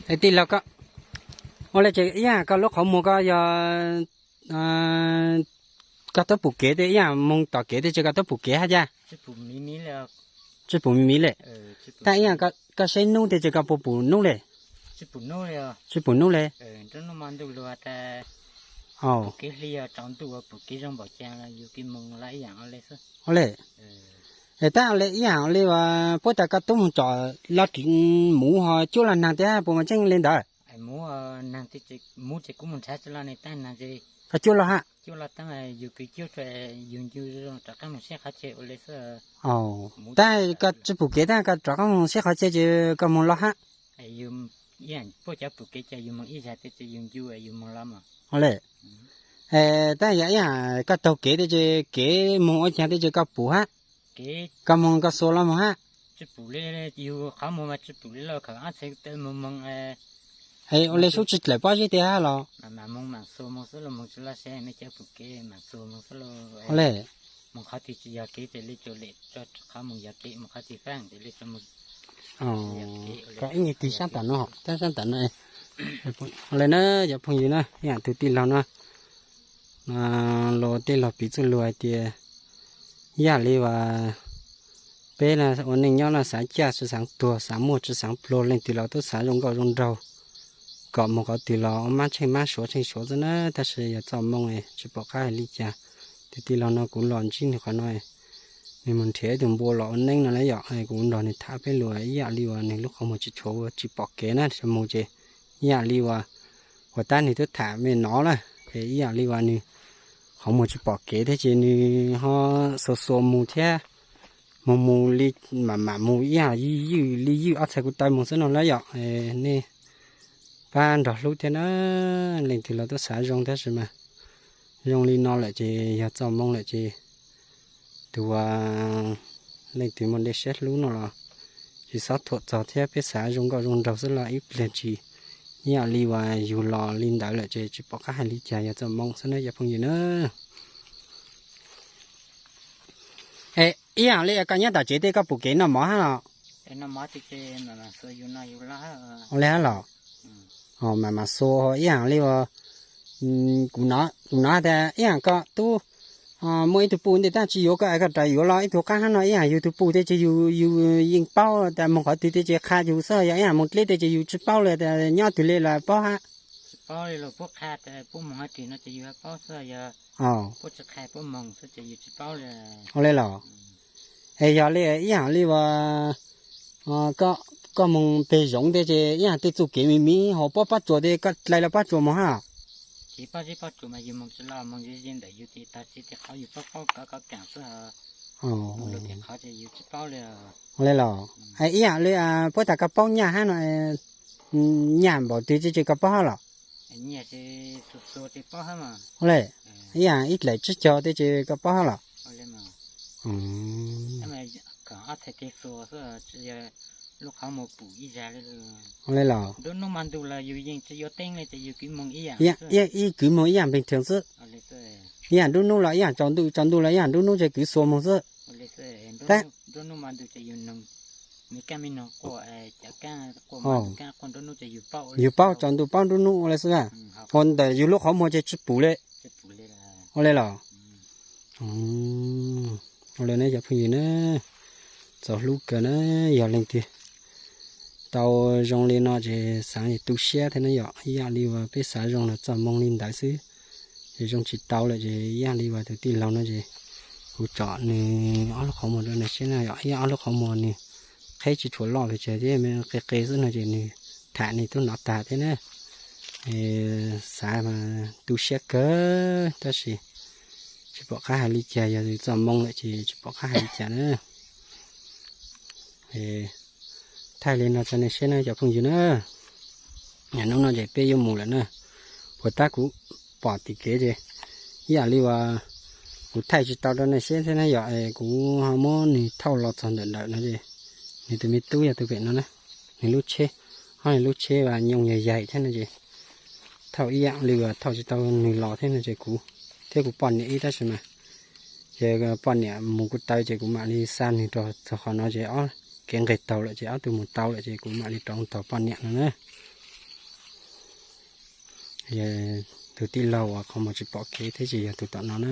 Es tij laug koj, ua li ces ib yam koj lub qhov muag koj yog koj tuaj pum kev tias ib yam moog tom kev tias ces koj tuaj pum kev hab cas? Tsi pum miv miv le. Tab ib yam koj saib nub tias ces koj puas pum nub le? Tsi pum nub le. Ua le, es tab le ib yam li uas puab tas koj tub moog tsom loj ris muv ho cuab loj naag tiab puas mas tseeb li ntawd? Koj cuab loj hab. Tab koj tsi pum kev tab koj rov qaab moog siab qhov chaw ces koj moog loj hab. Ua le, tab yog ib yam koj taug kev tias ces kev moog ua caag tias ces koj pum hab, koj moog koj xuas los moog hab. Es ua le sub tsi dlawm pob zeb tiag hab los? Ua le, koj ib nyuag tig sab tom no, tab sab tom no. Ua le na cov phooj ywg na, ib yam tug tij laug no los tej laug piv txuj lug hais tias ib yam li uas peb ua neej nyob no xaav caj tsi xaav tuag, xaav muaj tsi xaav pluag, leej twg los tub xaav zoo nkauj zoo nraug, kom moog qhov twg los mab tsheej mab suav tsheej suav xwb na. Tab sis yog txoj moo tsi pom qab hais li cas. Tus tij laug no kuv los ntsib nwg qhov no, nwg moog nrhiav ib tug npua los ua neeb no na yom. Kuv nrog nwg tham peb lug ib yam li uas nwg lub qhov muag tsi tshuav ua tsi pom kev na, tsi moog ces ib yam li uas, uas tab nwg twb tham me no na, ces ib yam li uas nwg qhov muag tsi pom kev thiab ces nwg ho xuas xuas mus thiab, mus mus li mam mam mus ib yam ywj li ywj ob txhais kuv taw mus xwb no na yom. Nej pab nrog hlub thiab na, leej twg los tub xaav zoo tab sis mas zoo li no lawm ces yog txoj moo lawm ces tus uas leej twg muaj dej siab hlub no los tsis xob thuam txog thiab, peb xav zoo nkauj zoo nraug xwb los ib pliag tsis ib yam li uas yug los li ntawd lawm ces tsis pom qab hais li cas, yog txoj moo xwb na cov phooj ywg na. Es ib yam li koj nyob tom tsev tej koj pum kev noj mov hab los? Ua li hab los? Mam mam xuas ib yam li uas kuv hnov tas ib yam koj tub muaj ib tug puj ntej tab tsis yuav koj es koj rov yuav los ib tug qab hab no, ib yam yug tug puj tej ces yug, yug yeej paub tas moog qhov twg tej ces qha yug xwb, yog ib yam moog dleb tej ces yug tsis paub li tas nyob twg li los paub hab. Ua li los? Es yog li ib yam li uas koj moog peg zoov tej ces ib yam tej txuj kev miv miv hauv pob pob tsuas tej koj dlai los pob tsuas moog hab? Ua li los? Ib yam li puab tas koj paub nyaj hab no, nyaj npaum twg tej ces koj paub hab los? Ua li, ib yam ib dlaim tsib caug tej ces koj paub hab los? Ua li los? Ib kwv moog ib yam npeeg theem xwb. Ib yam nruab nub los ib yam tsaus ntuj, tsaus ntuj los ib yam nruab nub ces kwv xuas moog xwb. Tab yug paub tsaus ntuj paub nruab nub ua li xwb, ho ntawm yug lub qhov muag ces tsis pum li. Ua li los? Ua li na cov phooj ywg na, txaus hlub kawg na, yog leej twg tau zoo li no ces xaav tu siab thiab na yom, ib yam li uas peb xav zoo los txoj moo li ntawd xwb, ces zoo tsis tau lawm ces ib yam li uas tus tij laug no ces kuv tsom nws ob lub qhov muag rau nws saib na yom, ib yam ob lub qhov muag nws qheb tsis tshua loj pes tsawg thiab, qe qe xwb no ces nws tham nws tub nov tag thiab na. Xav mas tu siab kawg tab sis tsis pom qab hais li cas, yog txoj moo lawm ces tsis pom qab hais li cas na. Thaij li no tso nej saib na cov phooj ywg na. Hnub no ces peb yuav mus lawm na. Puas tab kuv pom tim kev ces ib yam li uas kuv thaij tsis tau rau nej saib thiab na yom, kuv ho muab nws thauj los txog ntawm ntawm no es nws tus me tub yog tus pem no na, nws lub tsheb, ho nws lub tsheb vas nyooj yog yaim thiab no ces thauj ib yam li uas thauj tsis tau nws los thiab no ces kuv thiab kuv poj niam ib tab sis mas ces poj niam mus kuv taw ces kuv mam li xa nws rau txog qhov no ces ob kev nqes taug lawm ces ob tug mus tau lawm ces kuv mam li rov taug poj niam no na. Yog tus tij laug uas qhov muag tsis pom kev thiab ces yog tus tom no na.